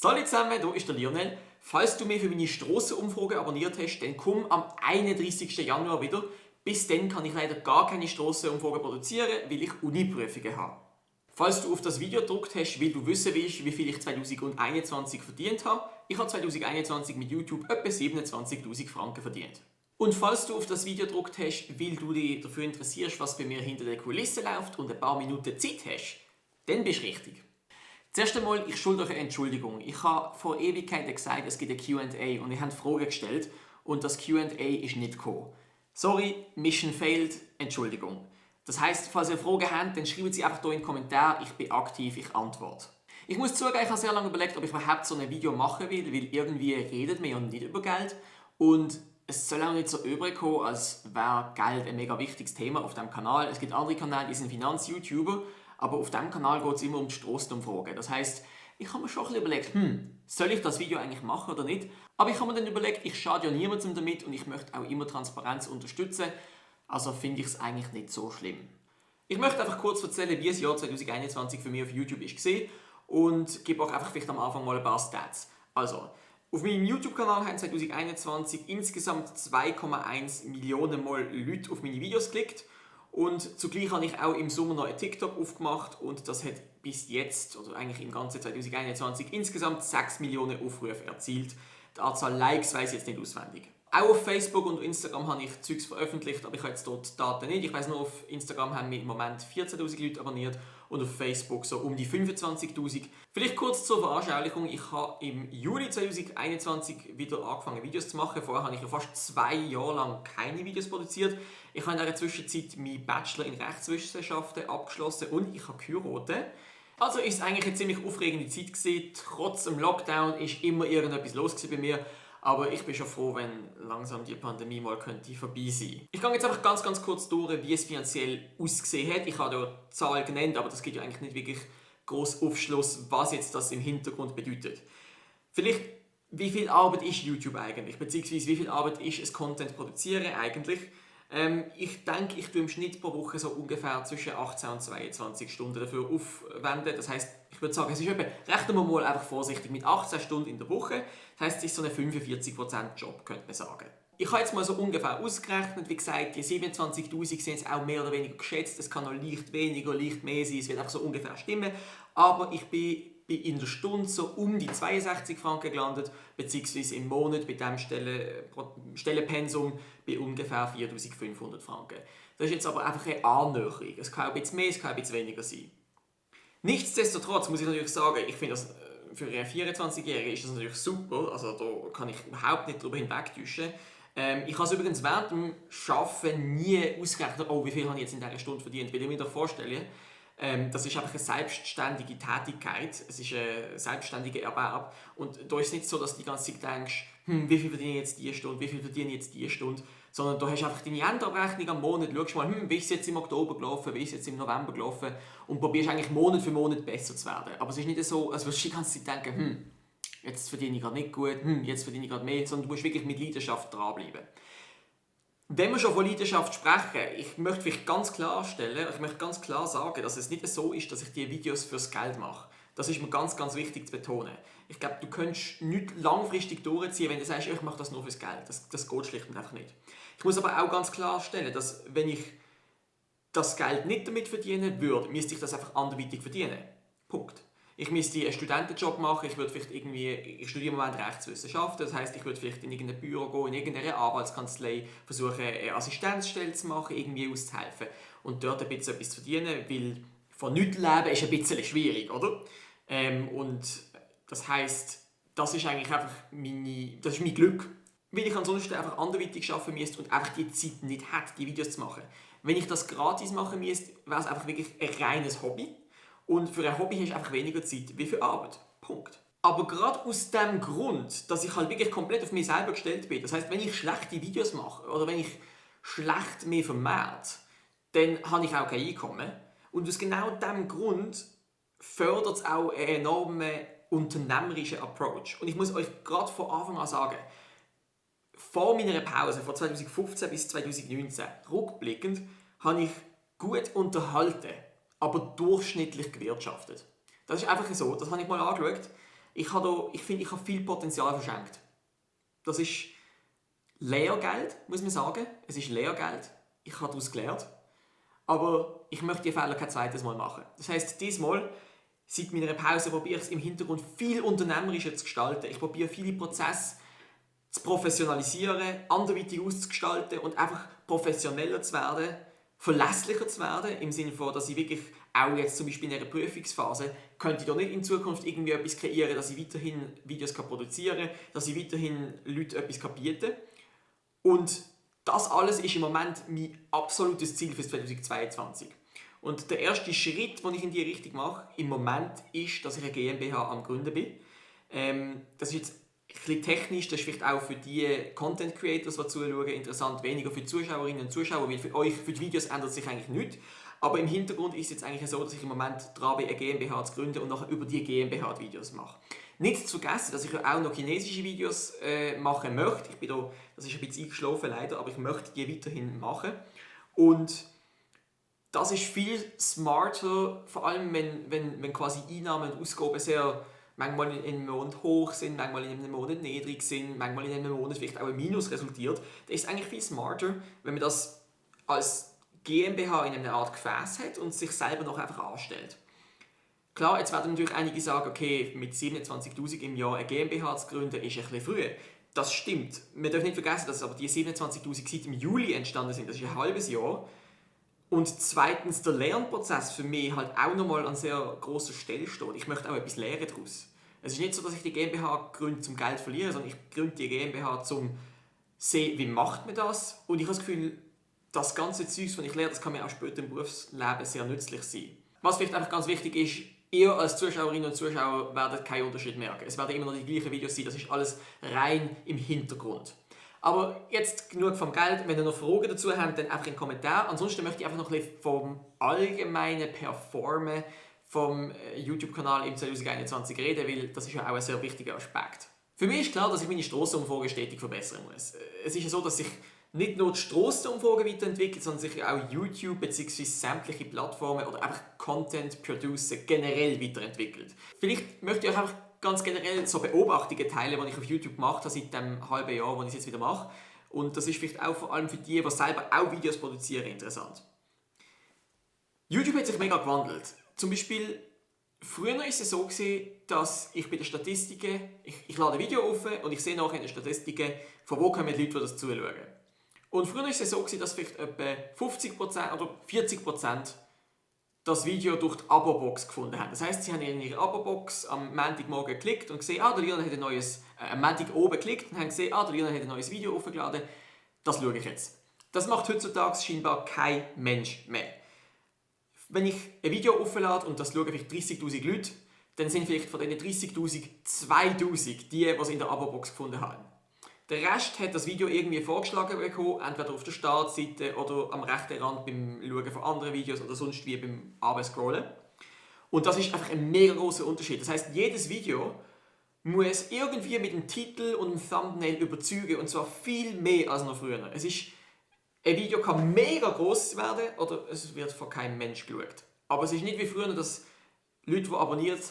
Salut zusammen, hier ist der Lionel. Falls du mich für meine Strassenumfrage abonniert hast, dann komm am 31. Januar wieder. Bis dann kann ich leider gar keine Strassenumfragen produzieren, weil ich Uni-Prüfungen habe. Falls du auf das Video gedrückt hast, weil du wissen willst, wie viel ich 2021 verdient habe, ich habe 2021 mit YouTube etwa 27'000 Franken verdient. Und falls du auf das Video gedrückt hast, weil du dich dafür interessierst, was bei mir hinter den Kulissen läuft und ein paar Minuten Zeit hast, dann bist du richtig. Zuerst einmal, ich schulde euch eine Entschuldigung. Ich habe vor Ewigkeiten gesagt, es gibt ein Q&A und ich habe Fragen gestellt und das Q&A ist nicht gekommen. Sorry, Mission failed, Entschuldigung. Das heisst, falls ihr Fragen habt, dann schreibt sie einfach hier in den Kommentaren, ich bin aktiv, ich antworte. Ich muss zugeben, ich habe sehr lange überlegt, ob ich überhaupt so ein Video machen will, weil irgendwie redet man ja nicht über Geld und es soll auch nicht so überkommen, als wäre Geld ein mega wichtiges Thema auf diesem Kanal. Es gibt andere Kanäle, die sind Finanz-YouTuber, aber auf diesem Kanal geht es immer um die Strassenumfragen. Das heisst, ich habe mir schon ein bisschen überlegt, soll ich das Video eigentlich machen oder nicht? Aber ich habe mir dann überlegt, ich schade ja niemandem damit und ich möchte auch immer Transparenz unterstützen. Also finde ich es eigentlich nicht so schlimm. Ich möchte einfach kurz erzählen, wie das Jahr 2021 für mich auf YouTube war und gebe auch einfach vielleicht am Anfang mal ein paar Stats. Also, auf meinem YouTube-Kanal haben 2021 insgesamt 2,1 Millionen Mal Leute auf meine Videos geklickt. Und zugleich habe ich auch im Sommer noch ein TikTok aufgemacht und das hat bis jetzt, oder eigentlich im ganzen 2021, insgesamt 6 Millionen Aufrufe erzielt. Die Anzahl Likes weiss ich jetzt nicht auswendig. Auch auf Facebook und Instagram habe ich Zeugs veröffentlicht, aber ich habe jetzt dort die Daten nicht. Ich weiss nur, auf Instagram haben mich im Moment 14'000 Leute abonniert und auf Facebook so um die 25'000. Vielleicht kurz zur Veranschaulichung, ich habe im Juli 2021 wieder angefangen Videos zu machen. Vorher habe ich ja fast 2 Jahre lang keine Videos produziert. Ich habe in der Zwischenzeit meinen Bachelor in Rechtswissenschaften abgeschlossen und ich habe geheiratet. Also ist es eigentlich eine ziemlich aufregende Zeit gewesen. Trotz dem Lockdown ist immer irgendetwas los bei mir. Aber ich bin schon froh, wenn langsam die Pandemie mal vorbei sein. Ich gehe jetzt einfach ganz kurz durch, wie es finanziell ausgesehen hat. Ich habe ja die Zahl genannt, aber das gibt ja eigentlich nicht wirklich groß Aufschluss, was jetzt das im Hintergrund bedeutet. Vielleicht, wie viel Arbeit ist YouTube eigentlich? Beziehungsweise wie viel Arbeit ist es Content produzieren eigentlich? Ich denke, ich tue im Schnitt pro Woche so ungefähr zwischen 18 und 22 Stunden dafür aufwenden. Das heisst, ich würde sagen, es ist etwa, rechnen wir mal einfach vorsichtig mit 18 Stunden in der Woche. Das heisst, es ist so ein 45% Job, könnte man sagen. Ich habe jetzt mal so ungefähr ausgerechnet, wie gesagt, die 27'000 sind jetzt auch mehr oder weniger geschätzt. Es kann noch leicht weniger, leicht mehr sein, es wird einfach so ungefähr stimmen. Aber ich bin in der Stunde so um die 62 Franken gelandet, beziehungsweise im Monat bei diesem Stellenpensum bei ungefähr 4'500 Franken. Das ist jetzt aber einfach eine Annäherung. Es kann auch ein bisschen mehr, es kann auch ein bisschen weniger sein. Nichtsdestotrotz muss ich natürlich sagen, ich finde das für einen 24-Jährigen ist das natürlich super, also da kann ich überhaupt nicht darüber hinwegtäuschen. Ich habe es übrigens während dem Arbeiten nie ausgerechnet, wie viel habe ich jetzt in dieser Stunde verdient, weil ich mir vorstelle, das ist einfach eine selbstständige Tätigkeit, es ist ein selbstständiger Erwerb und da ist es nicht so, dass du die ganze Zeit denkst, wie viel verdiene ich jetzt diese Stunde, wie viel verdiene ich jetzt diese Stunde, sondern du hast einfach deine Endabrechnung am Monat, schaust mal, wie ist es jetzt im Oktober gelaufen, wie ist es jetzt im November gelaufen und probierst eigentlich Monat für Monat besser zu werden. Aber es ist nicht so, als würdest du die ganze Zeit denken, jetzt verdiene ich gerade nicht gut, jetzt verdiene ich gerade mehr, sondern du musst wirklich mit Leidenschaft dranbleiben. Wenn wir schon von Leidenschaft sprechen, ich möchte vielleicht ganz klar sagen, dass es nicht so ist, dass ich diese Videos fürs Geld mache. Das ist mir ganz wichtig zu betonen. Ich glaube, du könntest nicht langfristig durchziehen, wenn du sagst, ich mache das nur fürs Geld. Das geht schlicht und einfach nicht. Ich muss aber auch ganz klarstellen, dass wenn ich das Geld nicht damit verdienen würde, müsste ich das einfach anderweitig verdienen. Punkt. Ich müsste einen Studentenjob machen, ich studiere im Moment Rechtswissenschaften, das heisst, ich würde vielleicht in irgendein Büro gehen, in irgendeine Anwaltskanzlei, versuchen eine Assistenzstelle zu machen, irgendwie auszuhelfen und dort ein bisschen etwas zu verdienen, weil von nichts leben ist ein bisschen schwierig, oder? Und das heisst, das ist eigentlich einfach das ist mein Glück, weil ich ansonsten einfach anderweitig arbeiten müsste und einfach die Zeit nicht hätte, die Videos zu machen. Wenn ich das gratis machen müsste, wäre es einfach wirklich ein reines Hobby. Und für ein Hobby hast du einfach weniger Zeit wie für Arbeit. Punkt. Aber gerade aus dem Grund, dass ich halt wirklich komplett auf mich selber gestellt bin, das heisst, wenn ich schlechte Videos mache oder wenn ich schlecht mehr vermehrt, dann habe ich auch kein Einkommen. Und aus genau diesem Grund fördert es auch einen enormen unternehmerischen Approach. Und ich muss euch gerade von Anfang an sagen, vor meiner Pause, von 2015 bis 2019, rückblickend, habe ich gut unterhalten, aber durchschnittlich gewirtschaftet. Das ist einfach so, das habe ich mal angeschaut. Ich finde, ich habe viel Potenzial verschenkt. Das ist Lehrgeld, muss man sagen. Es ist Lehrgeld. Ich habe daraus gelernt. Aber ich möchte die Fehler kein zweites Mal machen. Das heisst, diesmal, seit meiner Pause, probiere ich es im Hintergrund viel unternehmerischer zu gestalten. Ich probiere viele Prozesse zu professionalisieren, anderweitig auszugestalten und einfach professioneller zu werden, verlässlicher zu werden, im Sinne von, dass ich wirklich auch jetzt zum Beispiel in einer Prüfungsphase könnte ich da nicht in Zukunft irgendwie etwas kreieren, dass ich weiterhin Videos produzieren kann, dass ich weiterhin Leuten etwas bieten kann. Und das alles ist im Moment mein absolutes Ziel für 2022. Und der erste Schritt, den ich in diese Richtung mache, im Moment ist, dass ich eine GmbH am Gründen bin. Das ist jetzt ein bisschen technisch, das ist vielleicht auch für die Content Creators, die zuschauen, interessant, weniger für die Zuschauerinnen und Zuschauer, weil für euch, für die Videos ändert sich eigentlich nichts. Aber im Hintergrund ist es jetzt eigentlich so, dass ich im Moment dran bin, eine GmbH zu gründen und nachher über die GmbH die Videos mache. Nicht zu vergessen, dass ich auch noch chinesische Videos machen möchte. Das ist ein bisschen eingeschlafen leider, aber ich möchte die weiterhin machen. Und das ist viel smarter, vor allem wenn quasi Einnahmen und Ausgaben sehr manchmal in einem Monat hoch sind, manchmal in einem Monat niedrig sind, manchmal in einem Monat vielleicht auch ein Minus resultiert. Da ist es eigentlich viel smarter, wenn man das als GmbH in einer Art Gefäß hat und sich selber noch einfach anstellt. Klar, jetzt werden natürlich einige sagen, okay, mit 27'000 im Jahr eine GmbH zu gründen, ist ein bisschen früh. Das stimmt. Man darf nicht vergessen, dass aber die 27'000 seit im Juli entstanden sind. Das ist ein halbes Jahr. Und zweitens, der Lernprozess für mich halt auch nochmal an sehr grosser Stelle steht. Ich möchte auch etwas lernen daraus. Es ist nicht so, dass ich die GmbH gründe, zum Geld zu verlieren, sondern ich gründe die GmbH, um zu sehen, wie macht man das. Und ich habe das Gefühl, das ganze Zeug, das ich lerne, das kann mir auch später im Berufsleben sehr nützlich sein. Was vielleicht einfach ganz wichtig ist, ihr als Zuschauerinnen und Zuschauer werdet keinen Unterschied merken. Es werden immer noch die gleichen Videos sein, das ist alles rein im Hintergrund. Aber jetzt genug vom Geld. Wenn ihr noch Fragen dazu habt, dann einfach in den Kommentaren. Ansonsten möchte ich einfach noch ein bisschen vom allgemeinen Performen vom YouTube-Kanal im 2021 reden, weil das ist ja auch ein sehr wichtiger Aspekt. Für mich ist klar, dass ich meine Strassenumfragen stetig verbessern muss. Es ist ja so, dass sich nicht nur die Strassenumfragen weiterentwickeln, sondern sich auch YouTube bzw. sämtliche Plattformen oder einfach Content Producer generell weiterentwickelt. Vielleicht möchte ich euch einfach ganz generell so Beobachtungen teilen, die ich auf YouTube gemacht habe seit dem halben Jahr, wo ich es jetzt wieder mache. Und das ist vielleicht auch vor allem für die selber auch Videos produzieren, interessant. YouTube hat sich mega gewandelt. Zum Beispiel, früher war es so, dass ich bei den Statistiken, ich lade ein Video auf und ich sehe nachher in den Statistiken, von wo kommen die Leute, die das zuschauen. Und früher war es so, dass vielleicht etwa 50% oder 40% das Video durch die Abo-Box gefunden haben. Das heisst, sie haben in ihre Abo-Box am Montagmorgen geklickt und gesehen, der Leon hat ein neues, am Montag oben geklickt und haben gesehen, der Leon hat ein neues Video aufgeladen, das schaue ich jetzt. Das macht heutzutage scheinbar kein Mensch mehr. Wenn ich ein Video auflade und das schauen vielleicht 30'000 Leute, dann sind vielleicht von diesen 30'000 2'000 die es in der Abo-Box gefunden haben. Der Rest hat das Video irgendwie vorgeschlagen bekommen, entweder auf der Startseite oder am rechten Rand beim Schauen von anderen Videos oder sonst wie beim Abscrollen. Und das ist einfach ein mega grosser Unterschied. Das heisst, jedes Video muss irgendwie mit dem Titel und dem Thumbnail überzeugen, und zwar viel mehr als noch früher. Ein Video kann mega groß werden oder es wird von keinem Mensch geschaut. Aber es ist nicht wie früher, dass Leute, die abonniert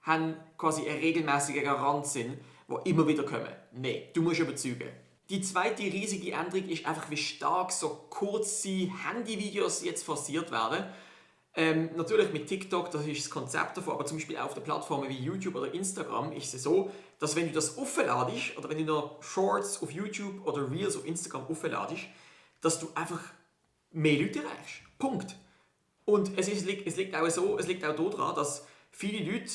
haben, quasi ein regelmäßiger Garant sind, die immer wieder kommen. Nein, du musst überzeugen. Die zweite riesige Änderung ist einfach, wie stark so kurze Handyvideos jetzt forciert werden. Natürlich mit TikTok, das ist das Konzept davon, aber zum Beispiel auch auf der Plattformen wie YouTube oder Instagram ist es so, dass wenn du das aufladest oder wenn du noch Shorts auf YouTube oder Reels auf Instagram aufladest, dass du einfach mehr Leute erreichst. Punkt. Und es liegt auch daran, dass viele Leute,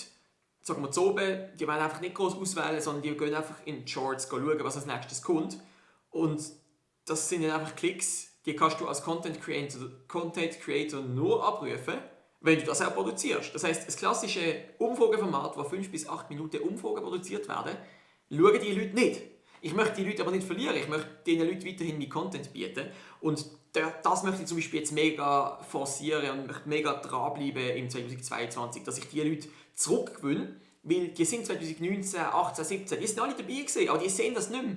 sagen wir zu oben, die wollen einfach nicht groß auswählen, sondern die gehen einfach in die Shorts schauen, was als nächstes kommt. Und das sind dann einfach Klicks, die kannst du als Content Creator nur abrufen, wenn du das auch produzierst. Das heisst, das klassische Umfrageformat, wo 5 bis 8 Minuten Umfragen produziert werden, schauen die Leute nicht. Ich möchte die Leute aber nicht verlieren, ich möchte diesen Leuten weiterhin mein Content bieten. Und das möchte ich zum Beispiel jetzt mega forcieren und möchte mega dranbleiben im 2022, dass ich die Leute zurückgewinne, weil die sind 2019, 18, 17, die sind alle dabei gewesen, aber die sehen das nicht mehr.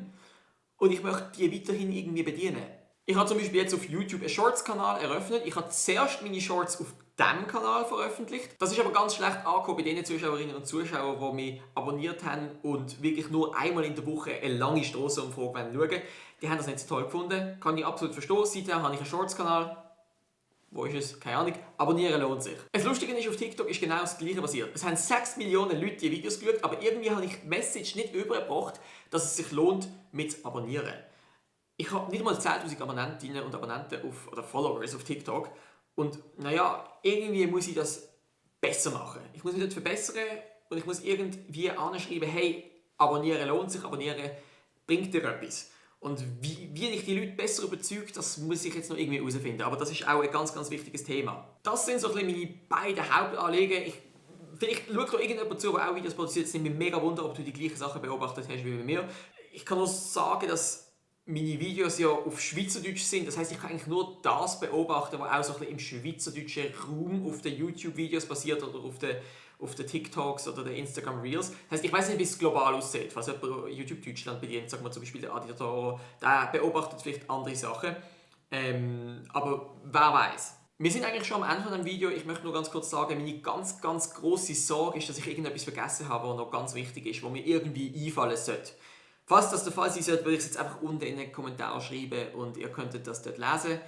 Und ich möchte die weiterhin irgendwie bedienen. Ich habe zum Beispiel jetzt auf YouTube einen Shorts-Kanal eröffnet. Ich habe zuerst meine Shorts auf diesem Kanal veröffentlicht. Das ist aber ganz schlecht angekommen bei den Zuschauerinnen und Zuschauern, die mich abonniert haben und wirklich nur einmal in der Woche eine lange Strassenumfrage schauen. Die haben das nicht so toll gefunden. Kann ich absolut verstehen. Seitdem habe ich einen Shorts-Kanal. Wo ist es? Keine Ahnung. Abonnieren lohnt sich. Das Lustige ist, auf TikTok ist genau das Gleiche passiert. Es haben 6 Millionen Leute die Videos geschaut, aber irgendwie habe ich die Message nicht übergebracht, dass es sich lohnt, mit zu abonnieren. Ich habe nicht mal 10'000 Abonnentinnen und Abonnenten oder Followers auf TikTok. Und naja, irgendwie muss ich das besser machen. Ich muss mich dort verbessern und ich muss irgendwie anschreiben, hey, abonnieren lohnt sich, abonnieren bringt dir etwas. Und wie ich die Leute besser überzeuge, das muss ich jetzt noch irgendwie herausfinden. Aber das ist auch ein ganz, ganz wichtiges Thema. Das sind so ein bisschen meine beiden Hauptanliegen. Vielleicht schaut da irgendjemand zu, der auch Videos produziert. Es nimmt mich mega Wunder, ob du die gleichen Sachen beobachtet hast wie bei mir. Ich kann nur sagen, dass meine Videos ja auf Schweizerdeutsch sind. Das heisst, ich kann eigentlich nur das beobachten, was auch so ein bisschen im schweizerdeutschen Raum auf den YouTube-Videos passiert oder auf den TikToks oder den Instagram Reels. Das heisst, ich weiß nicht, wie es global aussieht. Falls jemand YouTube Deutschland bedient, sagen wir zum Beispiel der Adi Toro, der beobachtet vielleicht andere Sachen. Aber wer weiß. Wir sind eigentlich schon am Ende von dem Video. Ich möchte nur ganz kurz sagen, meine ganz, ganz grosse Sorge ist, dass ich irgendetwas vergessen habe, was noch ganz wichtig ist, was mir irgendwie einfallen sollte. Falls das der Fall sein sollte, würde ich es jetzt einfach unten in den Kommentaren schreiben und ihr könntet das dort lesen.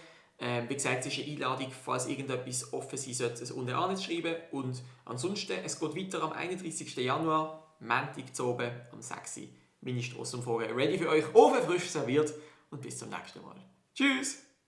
Wie gesagt, es ist eine Einladung, falls irgendetwas offen sein sollte, es unten anzuschreiben. Und ansonsten, es geht weiter am 31. Januar, Montag zu oben, am 6. Meine Strassenumfrage ready für euch, offen frisch serviert und bis zum nächsten Mal. Tschüss!